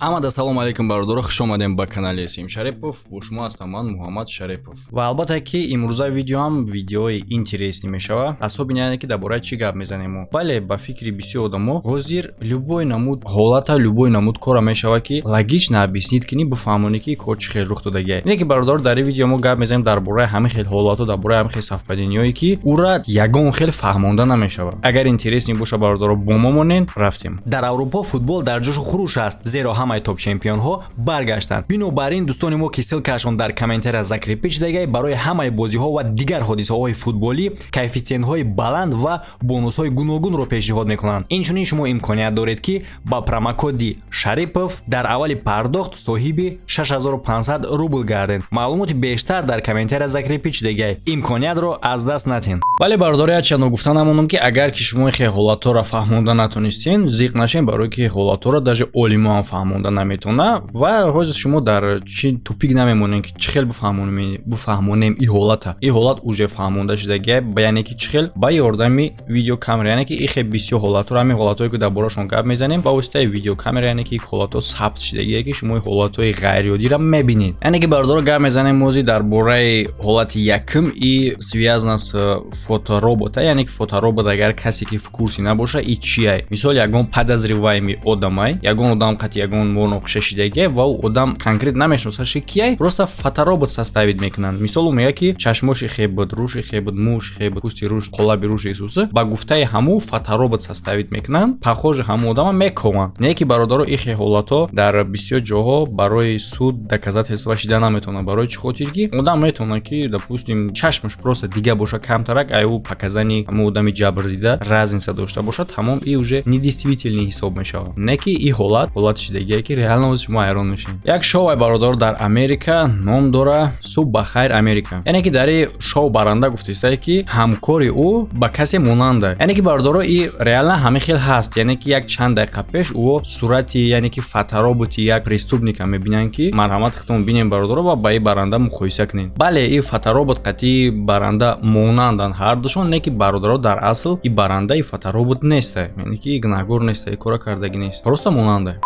Амада, салом алейкум, бародаро, хуш омадем ба канали Сим Шарипов. Бо шумо ҳастам ман, Муҳаммад Шарипов. Ва албатта, ки имрӯза видеоам видеои интересный мешава, асоби яъне ки дар бораи чӣ гап мезанем мо. Бале, ба фикри бисёр одамо, ҳозир любой намуд ҳолата, любой намуд кора мешава, ки логично объяснить кунӣ, бифаҳмонӣ, ки кор чӣ хел рух додагиа. Ине ки, бародаро, дар ин видео мо гап мезанем дар бораи ҳамин хел ҳолатҳо, дар бораи ҳамин хел совпадение ҳое, ки ура ягон хел фаҳмонда намешавад. Агар интересный боша, бародаро, бо мо монен. Рафтем. Дар Аврупо футбол дар ҷӯшу хуруш аст, зеро ҳамаи топ-чемпионҳо баргаштанд. Бинобар ин, дӯстони мо, ки ссылка шон дар комментария закрепить шудагай, барои ҳамаи бозиҳо ва дигар ҳодисаҳои футболӣ коэффитсиентҳои баланд ва бонусҳои гуногунро пешниҳод мекунанд. Инчунин шумо имконият доред, ки ба промокоди Шарипов дар аввали пардохт соҳиби 6500 рубл гардед. Маълумоти бештар дар комментария закрепить шудагай. Имкониятро аз даст натен. Бале, бародари, яча ногуфта намонам, ки агар ки шумо хе ҳолатҳоро фаҳмонда натонистен, зиқ нашен, барое ки ҳолатҳоро даже олимо ҳам фаҳмонда наметавона. Ва ҳозир шумо дар чи тупик намемонем, ки чӣ хел бифаҳмонем и ҳолата. И ҳолат уже фаҳмонда шудагия, яъне ки чӣ хел? Ба ёрдами видеокамера. Яъне ки и хел бисёр ҳолатҳоро, ҳамин ҳолатҳое, ки дар борашон гап мезанем, ба воситаи видеокамера, яъне ки ҳолатҳо сабт шудагие, ки шумо ҳолатҳои ғайриоддиро мебинед. Яъне ки, бародаро, гап мезанем мози дар бораи ҳолати якум и связано с фоторобота. Яъне ки фоторобот, агар касе ки в курсе набоша, и чиай? Мисол, ягон подозреваемый одамай, ягон одам қати ягон муноқиша шидагия ва ӯ одам конкрет намешиносаш, кияй, просто фоторобот составить мекунанд. Мисол, ӯ мегӯяд, ки чашмоши хеб буд, рӯши хеб буд, мӯши хеб буд, пӯсти рӯш, қолаби рӯши исуса. Ба гуфтаи ҳамӯ фоторобот составить мекунанд, похожи ҳамун одама мекованд. Не ки, бародаро, ихе ҳолатҳо дар бисёр ҷоҳо барои суд доказательство шида наметавонад. Барои чӣ хотир? Ки одам метавонад, ки, допустим, чашмаш просто дига боша камтарак, ай ӯ показания ҳамун одами ҷабрдида разница дошта бошад, тамом, и уже недействительный ҳисоб мешавад. Не ки и ҳолат ҳолати шидагие, ки реально шумо ҳайрон мешавед. Як шоуай, бародар, дар Америка ном дора «Субҳ ба хайр, Америка». Яъне ки дар и шоу баранда гуфтаистае, ки ҳамкори ӯ ба касе монанда. Яъне ки, бародаро, и реально ҳамин хел ҳаст. Яъне ки як чанд дақиқа пеш ӯ сурати, яъне ки фотороботи як преступника мебинанд, ки марҳамат, худтон бинем, бародаро, ва ба и баранда муқоиса кунед. Бале, и фоторобот қатъи баранда монанданд ҳардушон. Не ки, бародаро, дар асл и баранда и фоторобот неста, яъне ки гунаҳгор неста, и кора кардагӣ нест, просто монанда.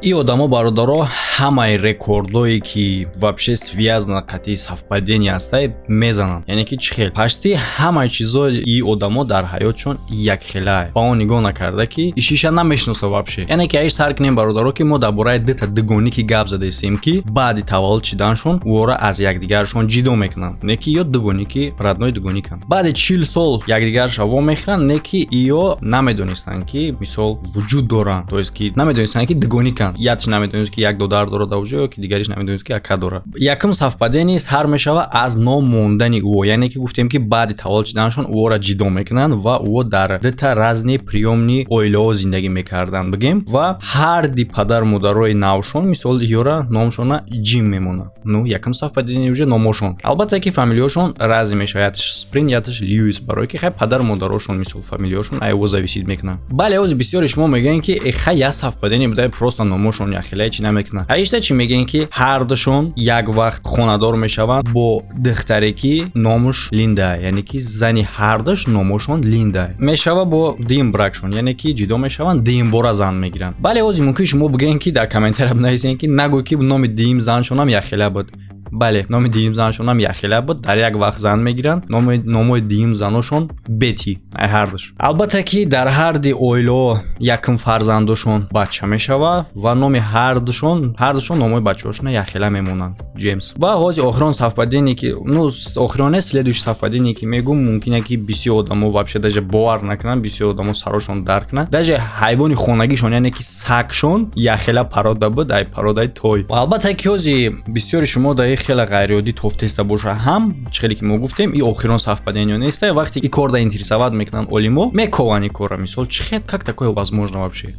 И одамо, бародаро, ҳамаи рекордое, ки вообще связано қатъи совпадение ҳастай, мезананд. Яъне ки чӣ хел? Почти ҳамаи чизои и одамо дар ҳаётшон якхелае, ба он нигоҳ накарда, ки ишиша намешиноса вообще. Яъне ки аиш сар кунем, бародаро, ки мо дар бораи дута дугоники гап задаистем, ки баъди таваллуд шиданшон ӯро аз якдигаршон ҷидо мекунанд. Не ки ё дугоники родной дугониканд, баъди 40 сол якдигарша вомехӯранд. Не ки ё намедонистанд, ки мисол вуҷуд доранд, то есть ки намедонистанд, ки дугониканд. Якш намедонист, ки як додар дорад авҷо, ё ки дигариш намедонист, ки ака дорад. Якум совпадение сар мешава аз ном мондани ӯ. Яъне ки гуфтем, ки баъди таваллуд шиданашон ӯро ҷидо мекунанд ва ӯ дар дута разные приёмный оилаҳо зиндагӣ мекарданд, бигем. Ва ҳарди падару модарои навшон, мисол, ёра номшона Ҷим мемонад. Ну, якум совпадение уже номошон. Албатта ки фамилияшон разный мешавад: ятш Сприн, ятш Льюис, барое ки хай падару модарошон, мисол, фамилияшон айво зависит мекунанд. Бале, ози бисёри шумо мегӯянд, ки хай, як совпадение буда, просто номошон яхелае, чӣ намекунад. Аишта чӣ мегӯянд, ки ҳардушон як вақт хонадор мешаванд бо духтаре, ки номуш Линда, яъне ки зани ҳардуш номошон Линда мешава. Бо дуюм брак шон, яъне ки ҷидо мешаванд, дуюм бора зан мегиранд. Бале, ози мумкин шумо бигӯед, ки дар комментария бинависед, ки нагӯ, ки номи дуюм заншонам яхела буд. Бале, номи дуюм заншонам яхела буд, дар як вақт зан мегиранд. Номои дуюм заношон Бети ай ҳардуш. Албатта ки дар ҳарди оилаҳо якум фарзандошон бача мешава ва номи ҳардушон, номои бачаҳошона яхела мемонанд, Ҷеймс. Ва ҳози охирон совпадение, ки, ну, охироне, следующий совпадение, ки мегӯм, мумкине, ки бисёр одамо вообще даже бовар накунанд, бисёр одамо сарошон дарк кунанд. Даже ҳайвони хонагишон, яъне ки сагшон, яхела порода буд, ай породаи той. Албатта ки ҳози бисёри шумо дар хеле ғайриоддӣ тофтеста боша ҳам, чӣ хеле ки мо гуфтем, и охирон совпадение неста. Вақте и корда интересовать мекунанд олимо, мекованд и корра, мисол, чӣ хел, как такое возможно вообще?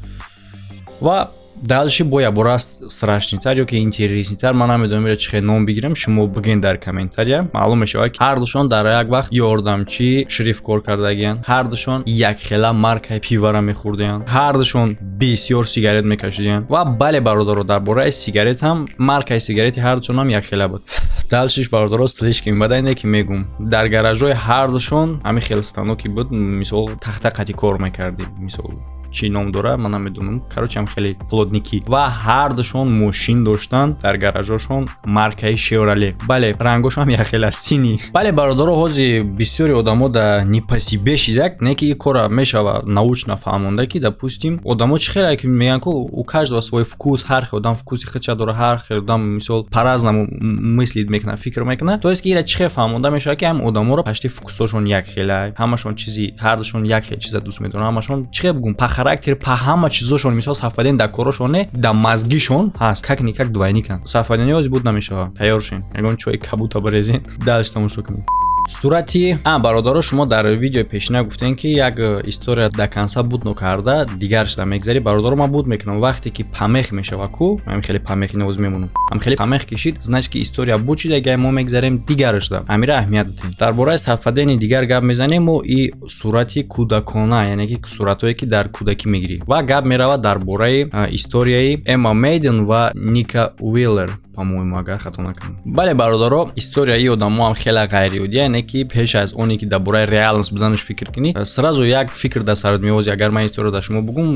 Ва дальше бо ябора страшный тар ё ки интересный тар, ман намедонам, ира чӣ хел ном бигирам, шумо бигӯен дар комментария. Маълум мешавад, ки ҳардушон дар як вақт ёрдамчи шериф кор кардагиянд, ҳардушон якхела маркаи пивара мехӯрдаянд, ҳардушон бисёр сигарет мекашидиянд. Ва бале, бародаро, дар бораи сигарет ҳам, маркаи сигарети ҳардушонам якхела буд. Дальше ш, бародаро, слишком бадаине, ки мегум, дар гаражҳои ҳардушон ҳамин хел станоки буд, мисол, тахта қати кор мекардӣ, мисол. Чӣ ном дора, ман намедонам. Короче, ҳам хеле плотники ва ҳардушон мошин доштанд дар гаражошон, маркаи Шевроле. Бале, рангошон ҳам якхела, синий. Бале, бародаро, ҳозир бисёри одамо да не по себе шидак, не ки ин кора мешава научно фаҳмонда, ки, допустим, одамо чӣ хеле ки мегӯянд ку, у каждого свой вкус, ҳар хел одам вкуси худша дора, ҳар хел одам, мисол, по-разному мыслить мекунад, фикр мекунад. То есть ки ира чӣ хел фаҳмонда мешавад, ки ҳам одаморо почти вкусошон якхела, ҳамашон чизи, ҳардушон як хел чиза дӯст медоранд, ҳамашон, чӣ хел бигӯм, по характер, по ҳама чизошон, мисол, совпадение дар корошон не, дар мозгишон ҳаст, как-никак двойниканд. Совпадение ҳози буд намешавад. Тайёр шин, ягон чои кабута барезен, дальше тамошо кунед. Сурати а, бародаро, шумо дар видеои пешина гуфтем, ки як история до конца буд нокарда, дигар шуда мегзарӣ. Бародаро, ман буд мекунам. Вақте ки помех мешава ку, ҳам хеле помех ноз мемонам, ҳам хеле помех кишид, значит, ки история буд шуда, агар мо мегзарем дигар шуда. Ҳамира аҳамият додем. Дар бораи совпадение дигар гап мезанем мо и сурати кӯдакона, яъне ки суратҳое, ки дар кӯдакӣ мегирӣ. Ва гап меравад дар бораи историяи Эмма Мейден ва Ника Уиллер, по-моему, агар хато накунам. Бале, бародаро, историяи одамо ҳам хеле ғайриоддӣ, яъне ки пеш аз оне ки дар бораи реальность буданаш фикр кунӣ, сразу як фикр дар сарат меози. Агар ман история дар шумо бугум,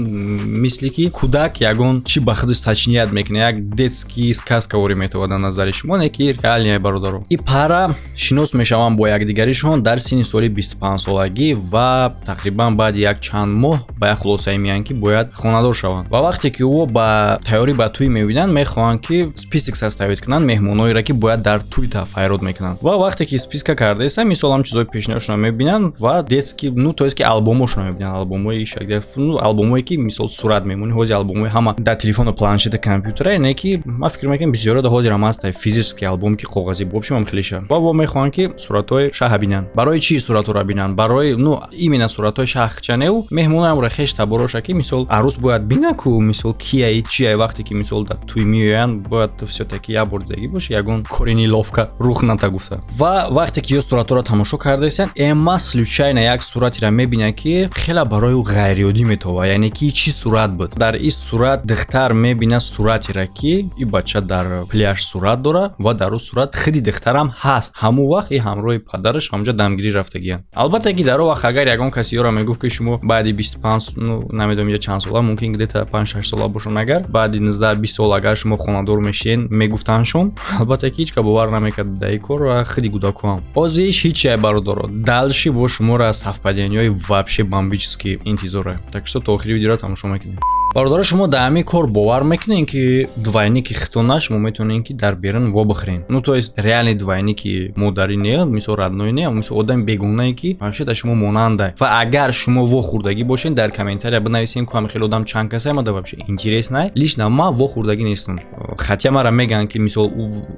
мисли ки кӯдак ягон чӣ ба худаш сочинять мекунад, як детский сказка ворӣ метавад дар назари шумо, не ки реальный. Бародаро, и пара шинос мешаванд бо якдигаришон дар синни соли 25-солагӣ ва тақрибан баъди як чанд моҳ ба як хулосае меянд, ки бояд хонадор шаванд. Ва вақте ки ӯ ба тайёрӣ ба тӯй мебинанд, мехоҳанд, ки список составить кунанд меҳмонҳоеро, ки бояд дар тӯй файрод мекунанд. Ва вақте ки списка кардаистанд, мисол, ҳам чизҳои пешниҳодшонро мебинанд ва детский, ну, то есть ки албомошонро мебинанд, албомҳои шакли, ну, албомҳое, ки, мисол, сурат мемонӣ. Ҳозир албомҳои ҳама дар телефону планшету компютера, не ки ман фикр мекунам, бисёро ҳозир ҳам ҳаст физический албом, ки коғазӣ. В общем, ҳам хелиша. Ва во мехоҳанд, ки суратҳои шаҳа бинанд. Барои чӣ суратҳоро бинанд? Барои, ну, именно суратҳои шахчанеу меҳмонаамро, хеш табороша, ки, мисол, арӯс бояд бина ку, мисол, кияи, чияй. Вақте ки, мисол, дар тӯй меоянд, бояд всё-таки як бор дидагӣ боша, ягон кори неловко рух ната гуфта. Ва вақте ки ё суратҳоро тамошо кардаистанд, Эмма случайно як суратеро мебинад, ки хеле барои ӯ ғайриоддӣ метовад. Яъне ки чӣ сурат буд? Дар ин сурат духтар мебинад суратеро, ки ин бача дар пляж сурат дорад ва дар ӯ сурат худи духтарам ҳаст. Ҳамон вақт и ҳамроҳи падараш ҳамонҷо дамгирӣ рафтагиянд. Албатта, ки дар он вақт агар ягон каси ёро мегуфт, ки шумо баъди 25, ну, намедонам, инҷа чанд сола, мумкин где-то 5-6 сола бошон, агар баъди 19-20 сол агар шумо хонадор мешиен, мегуфтандшон, албатта, ки ҳеҷ ка бовар намекард дар ин кор ва худи кӯдакҳоам. Ҳозир ҳичай, бародаро, дальше бо шуморо аз совпадениҳои вообще бомбический интизоре. Так что то охири видеоро тамошо мекунем. Бародаро, шумо дар ҳамин кор бовар мекунед, ки двойники хитона шумо метавонед, ки дар берун вобихӯред? Ну, то есть реальный двойники модарӣ не, мисол, родной не, мисол, одами бегонае, ки вообще дар шумо монанда. Ва агар шумо вохӯрдагӣ бошед, дар комментария бинависед, ку ҳами хеле одам чанд касе омада. Вообще интересно. Лично ма вохӯрдагӣ нестам, хотя мара мегӯянд, ки, мисол,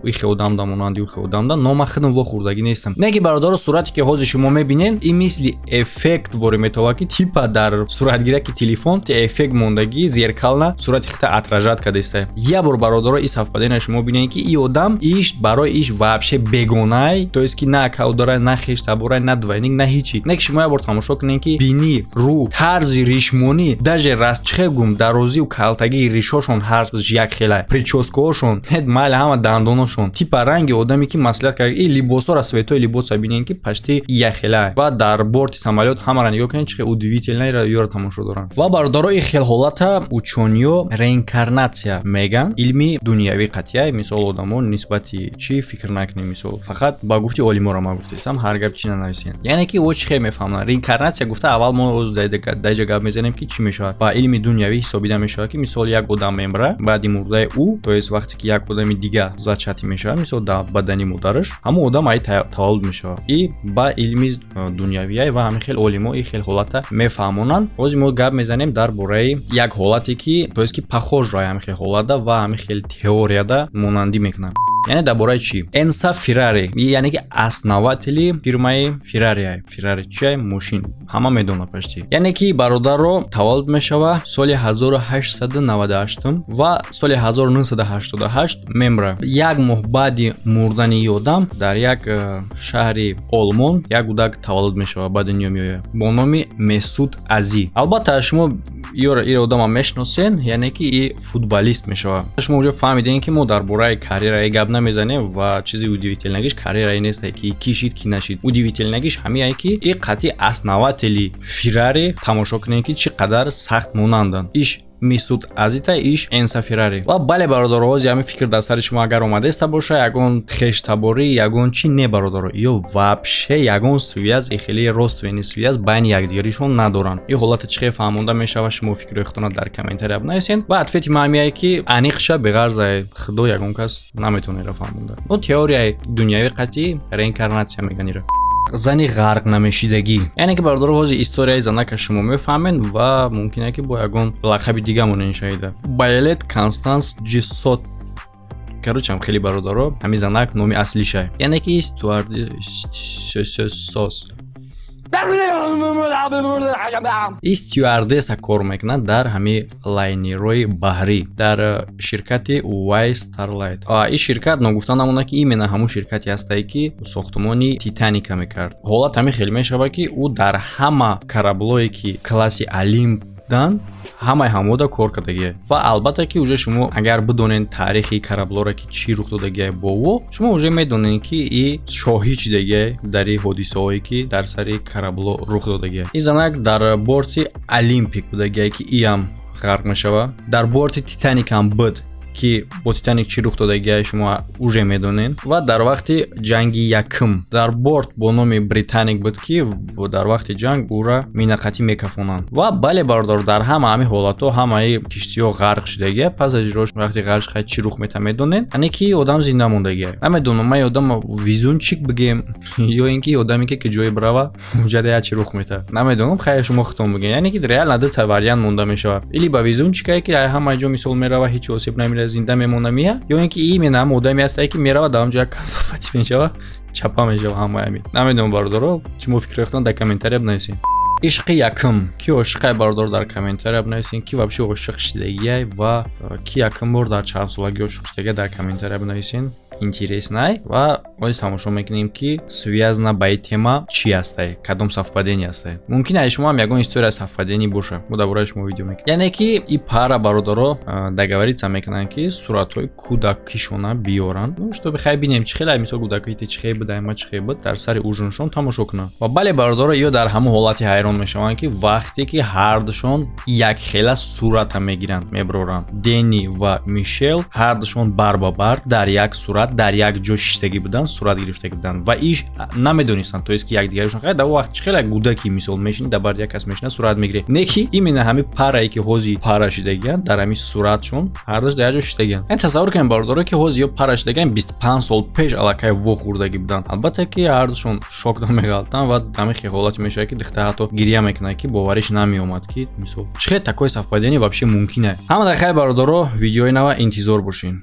ихе одамда монанди, ухе одамда, но ман худам вохӯрдагӣ нестам. Не ки, бародаро, сурате, ки ҳозир шумо мебинед, ин мисли эффект ворӣ метавад, ки типа дар суратгираки телефон эффект мондагӣ, зеркально сурати хита отражать кардааста. Як бор, бародаро, и совпадение шумо бинед, ки и одам иш барои иш вообще бегонай, то есть ки на акав дора, на хештаборай, на двойник, на ҳичи. Не ки шумо як бор тамошо кунед, ки бинӣ, рӯ, тарзи ришмонӣ, даже раст, чӣ гум, дарозию калтагии ришошон ҳар як хела, прическаҳошон, майли, ҳама дандоношон, типа ранги одаме, ки маслиҳат кард, и либосҳоро, цветои либоса бинед, ки почти як хела. Ва дар борти самолёт ҳамаро нигоҳ кунед, чӣ хел удивительно ёро тамошо доранд. Ва, бародаро, ин хел ҳолата учёныё реинкарнатсия меган. Илми дунявӣ қатъия, мисол, одамо нисбати чӣ фикр накунем, мисол, фақат ба гуфти олиморо ман гуфтаистам, ҳар гап чӣ нанависем. Яъне ки о чӣ хел мефаҳманд реинкарнатсия гуфта? Аввал мо даиҷа гап мезанем, ки чӣ мешавад. Ба илми дунявӣ ҳисобида мешавад, ки, мисол, як одам мемра, баъди мурдаи ӯ, то есть вақте ки як одами дига зачатие мешавад, мисол, дар бадани модараш ҳамон одам ай таваллуд мешавад. И ба илми дунявия ва ҳамин хел олимо ин хел ҳолата мефаҳмонанд. Ҳозир мо гап мезанем дар бораи як ҳолате, ки, то есть ки похож ро ҳамин хел ҳолата ва ҳамин хел теорияда монандӣ мекунанд. Яъне дар бораи чӣ? Энса Феррари, яъне ки основатели фирмаи Феррари. Феррари чия? Мошин, ҳама медонад почти. Яъне ки бародарро таваллуд мешава соли 1898 ва соли 1988 мемра. Як моҳ баъди мурдани ин одам дар як шаҳри Олмон як кӯдак таваллуд мешава, ба дунё меояд бо номи Месуд Азӣ. Албатта, шумо ира одама мешиносен, яъне ки и футболист мешавад. Шумо уже фаҳмидем, ки мо дар бораи карьераи гап. Намезанем ва чизи удивительнагиш карьераи несте, ки ки шид, ки нашид. Удивительнагиш ҳамияе, ки и қатъи основатели Феррари тамошо кунем, ки чӣ қадар сахт монанданд. Иш Мисуд Азита, иш Энса Феррари. Ва бале, бародаро, ҳози ҳамин фикр дар сари шумо агар омадаиста боша, ягон хештаборӣ, ягон чӣ не, бародаро, ё вообще ягон связь, хеле родственный связь байни якдигаришон надоранд. Ин ҳолата чӣ хел фаҳмонда мешавад? Шумо фикрҳои худтона дар комментария бинависед ва ответи ман ҳамияе, ки аниқша беғарза худо ягон кас наметавонера фаҳмонда. Но теорияи дунявӣ қатъи реинкарнатсия меган ира. Зани ғарқ намешидагӣ, яъне ки, бародаро, ҳозир историяи занака шумо мефаҳмед ва мумкин ки бо ягон лақаби дига монен шаҳида. Байлет Констанс Ҷиссот, короче, ам хеле, бародаро, ҳамин занак номи аслишай, яъне ки стюардессос и стюардесса кор мекунад дар ҳамин лайнерҳои баҳрӣ дар ширкати White Star Line. Ин ширкат, ногуфта намонад, ки именно ҳамун ширкате ҳастае, ки сохтмони Титаника мекард. Ҳолат ҳамин хел мешавад, ки ӯ дар ҳама кораблое, ки класси Олимп будан, ҳамаи ҳамода кор кардагия. Ва албатта, ки уже шумо агар бидонед таърихи кораблоро, ки чӣ рух додагия бо ӯ, шумо уже медонед, ки и шоҳид шидагия дар и ҳодисаҳое, ки дар сари корабло рух додагия. Ин занак дар борти Олимпик будагия, ки иам ғарқ мешавад. Дар борти Титаник ҳам буд, ки бо Титаник чӣ рух додагия, шумо уже медонед. Ва дар вақти ҷанги якум дар борт бо номи Британик буд, ки дар вақти ҷанг ӯра минақатӣ мекафонанд. Ва бале, бародар, дар ҳама ҳамин ҳолатҳо ҳамаи киштиҳо ғарқ шудагия. Пас аз иҷрош, вақти ғарқ шуда, чӣ рух мета, медонед. Яъне ки одам зинда мондагия. Намедонам, ман одам везунчик бигем ё ин ки одаме, ки ҷое бирава, уҷада як чӣ рух мета, намедонам. Хайр, шумо худтон бигем. Яъне ки реально дута вариант монда мешавад: или ба везунчикае, ки ҳама ҷо мисол мерава, ҳеҷ осеб намера, зинда мемона мия, ё ин ки именно ҳам одаме ҳастае, ки мерава, дар онҷо як касофати мешава, чапа мешава ҳамаи ҳамин. Намедонам, бародаро, шумо фикри худтон дар комментария бинависед. Ишқи якум: ки ошиқай, бародор, дар комментария бинависед. Ки вообще ошиқ шидагиай ва ки якум бор дар чанд солагӣ ошиқ шидагиай, дар комментария бинависед. Интереснай. Ва оз тамошо мекунем, ки связана ба ин тема чӣ ҳастай, кадом совпадение ҳастай. Мумкин ай шумо ҳам ягон история совпадение боша, мо дар бораи шумо видео мекунем. Яъне ки и пара, бародаро, договориться мекунанд, ки суратҳои кӯдакишона биёранд, ну, чтобы хай бинем, чӣ хеле, мисол, кӯдаките чӣ хел буд, ма чӣ хел буд, дар сари ужиншон тамошо кунанд. Ва бале, бародаро, ё дар ҳамон ҳолати ҳайрон мешаванд, ки вақте ки ҳардушон якхела сурата мегиранд, мебароранд. Дени ва Мишел ҳардушон бар ба бар дар як сурат, дар як ҷо шиштагӣ буданд, сурат гирифтагӣ буданд ва иш намедонистанд, то есть ки якдигарашон. Хай, дар вақт чӣ хеле кӯдаки, мисол, мешини, дар барди як кас мешина, сурат мегирӣ. Не ки именно ҳамин парае, ки ҳози пара шидагиянд, дар ҳамин суратшон ҳардуш дар як ҷо шиштагиянд. Яъне тасаввур кунем, бародаро, ки ҳози ё пара шидагиянд, 25 сол пеш аллакай вохӯрдагӣ буданд. Албатта, ки ҳардушон шок меғалтанд ва ҳамин хел ҳолате мешавад, ки духтар ҳатто гиря мекунад, ки бовариш намеомад, ки мисол чӣ хел такое совпадение вообще мумкин аст. Ҳама дар хайр, бародаро, видеои нава интизор бошед.